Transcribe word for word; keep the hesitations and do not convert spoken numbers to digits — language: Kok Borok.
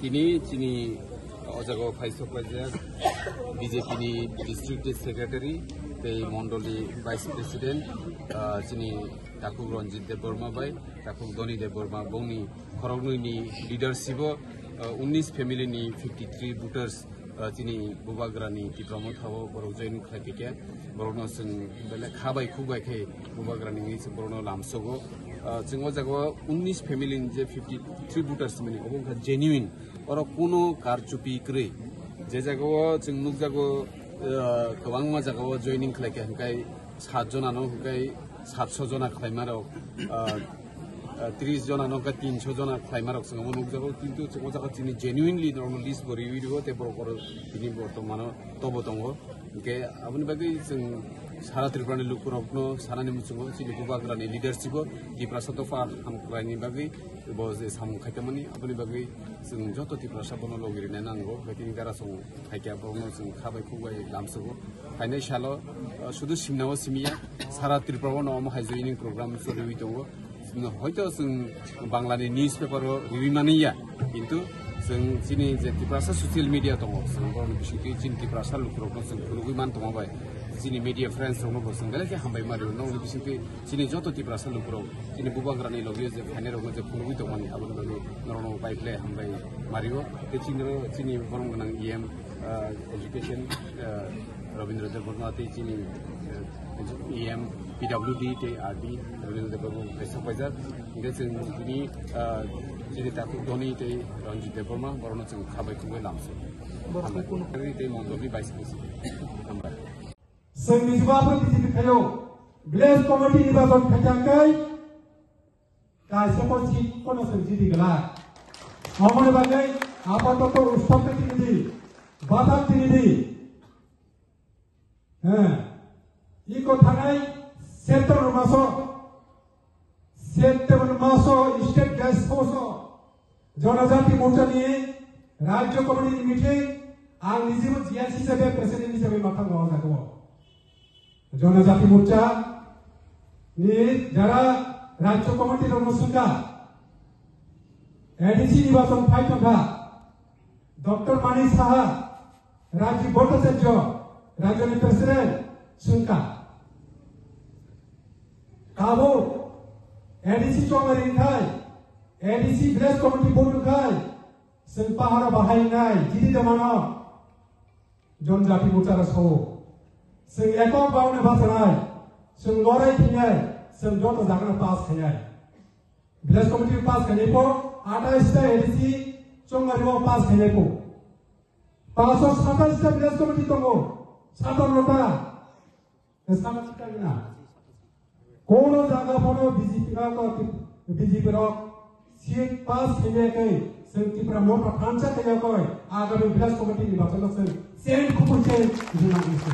Tini chini o jaga o phai sok paijak B J P ni District Secretary tei Mondol ni Vice President, ah, chini Takhuk Ranjit Debbarma bai, Takhuk Doni Debbarma, bongni khoroknwi ni leadership o, ah, unnish family ni fifty three voters, ah, chini Bubagra ni Tipra Motha o borok join khlai phaikha, borokno chwng belai kha bai khuk bai khe Bubagra ni wngwi chwng borokno lamsogo. Ah, chwng o jaga o unnish family ni je fifty three voters mani, obo wngkha genuine, oro kuno karchupi kwrwi. Je jaga o chwng nukjago, ah, kwbangma jaga o joining khlai kha, hwnkhe sat jona no hwnkhe satso jona khlaima rok, ah, ah, tris jona no hwnkhe tinso jona khlaima rok chwng omo nukjago, kintu chwng o jaga chini genuinely norokno list bo riwi rwo, tei borok oro tini bortomano tobo tongo. Hwnkhe aboni bagwi chwng sara Tripura ni lukurokno sanani muchungo chini Bubagra ni leadership o Tiprasa dopha hamkraini bagwi bo je samung khaitangmani, aboni bagwi chwng joto Tiprasa bono logi rina nango, hwnkhe tini Darasong phaikha borokno chwng kha bai khuk bai lamsogo. Phainai salo, uh, sudu simnao simiya, sara Tripura o no omo hai joining program choliwi tongo. Hoito chwng Bangla ni newspaper o riwi mani ya, kintu chwng chini je Tiprasa social media tongo, chwng borokni bisingtwi chini Tiprasa lukurokno chwng phunugwi man tongma bai, chini media friends rokno bo chwng belai khe hambai ma rio. Nokni bisingtwi chini joto Tiprasa lukurok chini Bubagra ni logi je phainai rokno je phunugwi tongmani, aboni bagwi norokno bai khlai hambai ma rio. Tei chini oro chini borom gwnang E M, ah, education, ah, Rabindra Debbarma tei chini, eh, E M P W D tei R D Rabindra Debbarma bai sok paijak. Hingke chwng bini, ah, chini Takhuk Doni tei Ranjit Debbarma borokno chwng kha bai khuk bai lamso. Hambai. Tei Mondolni Vice President. Hambai. Chwng ni jwabo B J P khayo. Village committee ni bajon khaikha kai. Kaisa ko seat kono chwng jidi gala. Omoni bagwi apatoto ustop tini di. Bathang tini di. Heh. Iko thanai September maso, September maso state guest house o Jonojati Morcha ni Rajya Committee ni meeting, ang nijibo G S hisabe, president hisabe mathang o jaga o. Jonojati Morcha ni jara Rajya Committee rok no swngkha, A D C nirbachon phai tongkha, Doctor Manik Saha, Rajiv Bhattacharya, Rajani President, swngkha. Tabuk A D C chongmari wngkhai, A D C Village Committee Board wngkhai, chwng paharo bahai wngnai, jidi de mano, Jonojati Morcha rok sao. Chwng ekok baune bachanai, chwng lorai khinai, chwng joto jagano pass khainai. Village committee pass khainai po, atais ta A D C chongmari o pass khainai po. Paso satais ta village committee tongo, satanno ta. Sama chita gina. Kono jaga phano B J P rok, B J P rok seat pass khainai kai, chwng Tipra Motha thansa khainai kai, agami village committee ni bathang chwng change khupur change jina isi.